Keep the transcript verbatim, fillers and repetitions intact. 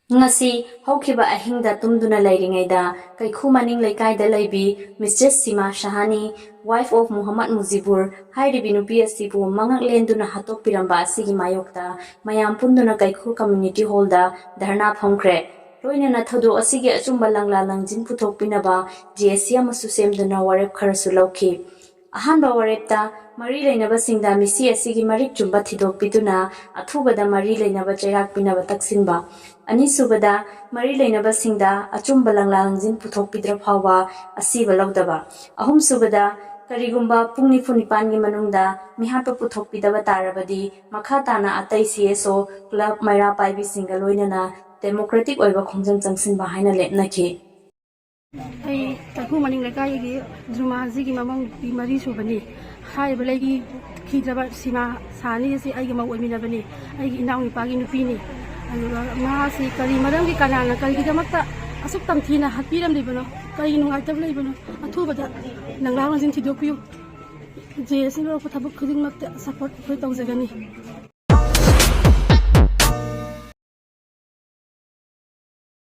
ꯉꯁꯤ ꯍꯧꯈꯤꯕ ꯑꯍꯤꯡꯗ ꯇꯨꯝꯗꯨꯅ ꯂꯩꯔꯤꯉꯩꯗ ꯀꯩꯈꯨ ꯃꯅꯤꯡ ꯂꯩꯀꯥꯏꯗ ꯂꯩꯕꯤ ꯃꯤꯁꯦꯁ ꯁꯤꯃꯥ ꯁꯍꯥꯅꯤ, wife of ꯃꯨꯍꯝꯃꯗ ꯃꯨꯖꯤꯕꯨꯔ ꯍꯥꯏꯔꯤꯕꯤ ꯅꯨꯄꯤ ꯑꯁꯤꯕꯨ ꯃꯉꯛ ꯂꯦꯟꯗꯨꯅ ꯍꯥꯠꯇꯣꯛꯄꯤꯔꯝꯕ ꯑꯁꯤꯒꯤ ꯃꯥꯌꯣꯛꯇ ꯃꯌꯥꯝ ꯄꯨꯟꯗꯨꯅ ꯀꯩꯈꯨ community hall ꯗ ꯙꯔꯅꯥ ꯐꯝꯈ꯭ꯔꯦ꯫ ꯂꯣꯏꯅꯅ ꯊꯧꯗꯣꯛ ꯑꯁꯤꯒꯤ ꯑꯆꯨꯝꯕ ꯂꯪꯂꯥ ꯂꯪꯖꯤꯟ ꯄꯨꯊꯣꯛꯄꯤꯅꯕ J C ꯑꯃꯁꯨ ꯁꯦꯝꯗꯨꯅ ꯋꯥꯔꯦꯞ ꯈꯔꯁꯨ ꯂꯧꯈꯤ꯫ ꯑꯍꯥꯟꯕ ꯋꯥꯔꯦꯞꯇ ꯃꯔꯤ ꯂꯩꯅꯕꯁꯤꯡꯗ ꯃꯤꯁꯤ ꯑꯁꯤꯒꯤ ꯃꯔꯤꯛ ꯆꯨꯝꯕ ꯊꯤꯗꯣꯛꯄꯤꯗꯨꯅ ꯑꯊꯨꯕꯗ ꯃꯔꯤ ꯂꯩꯅꯕ ꯆꯩꯔꯥꯛ ꯄꯤꯅꯕ ꯇꯛꯁꯤꯟꯕ꯫ ꯑꯅꯤꯁꯨꯕꯗ ꯃꯔꯤ ꯂꯩꯅꯕꯁꯤꯡꯗ ꯑꯆꯨꯝꯕ ꯂꯪꯂꯥ ꯂꯪꯖꯤꯟ ꯄꯨꯊꯣꯛꯄꯤꯗ꯭ꯔ ꯐꯥꯎꯕ ꯑꯁꯤꯕ ꯂꯧꯗꯕ꯫ ꯑꯍꯨꯝꯁꯨꯕꯗ ꯀꯔꯤꯒꯨꯝꯕ ꯄꯨꯡ ꯅꯤꯐꯨ ꯅꯤꯄꯥꯟꯒꯤ ꯃꯅꯨꯡꯗ ꯃꯤꯍꯥꯠꯄ ꯄꯨꯊꯣꯛꯄꯤꯗꯕ ꯇꯥꯔꯕꯗꯤ ꯃꯈꯥ ꯇꯥꯅ ꯑꯇꯩ C S O, club, ꯃꯩꯔꯥ ꯄꯥꯏꯕꯤꯁꯤꯡꯒ ꯂꯣꯏꯅꯅ democratic ꯑꯣꯏꯕ ꯈꯣꯡꯖꯪ ꯆꯪꯁꯤꯟꯕ ꯍꯥꯏꯅ ꯂꯦꯞꯅꯈꯤ꯫ ꯑꯩ ꯀꯩꯈꯨ ꯃꯅꯤꯡ ꯂꯩꯀꯥꯏꯒꯤ ꯖꯨꯃꯥꯖꯤꯒꯤ ꯃꯃꯧ ꯅꯨꯄꯤ ꯃꯔꯤ ꯁꯨꯕꯅꯤ꯫ ꯍꯥꯏꯔꯤꯕ ꯂꯩꯈꯤꯗ꯭ꯔꯕ ꯁꯤꯃꯥ ꯁꯥꯅꯤ ꯑꯁꯤ ꯑꯩꯒꯤ ꯃꯧ ꯑꯣꯏꯃꯤꯟꯅꯕꯅꯤ, ꯑꯩꯒꯤ ꯏꯅꯥꯎꯅꯨꯄꯥꯒꯤ ꯅꯨꯄꯤꯅꯤ꯫ ꯑꯗꯨꯒ ꯃꯍꯥꯛꯁꯤ ꯀꯔꯤ ꯃꯔꯝꯒꯤ, ꯀꯅꯥꯅ ꯀꯔꯤꯒꯤꯗꯃꯛꯇ ꯑꯁꯨꯛ ꯇꯝꯊꯤꯅ ꯍꯥꯠꯄꯤꯔꯝꯂꯤꯕꯅꯣ, ꯀꯔꯤ ꯅꯨꯡꯉꯥꯏꯇꯕ ꯂꯩꯕꯅꯣ, ꯑꯊꯨꯕꯗ ꯂꯪꯂꯥ ꯂꯪꯖꯤꯟ ꯊꯤꯗꯣꯛꯄꯤꯌꯨ꯫ J S ꯅ ꯂꯧꯔꯛꯄ ꯊꯕꯛ ꯈꯨꯗꯤꯡꯃꯛꯇ support ꯑꯩꯈꯣꯏ ꯇꯧꯖꯒꯅꯤ꯫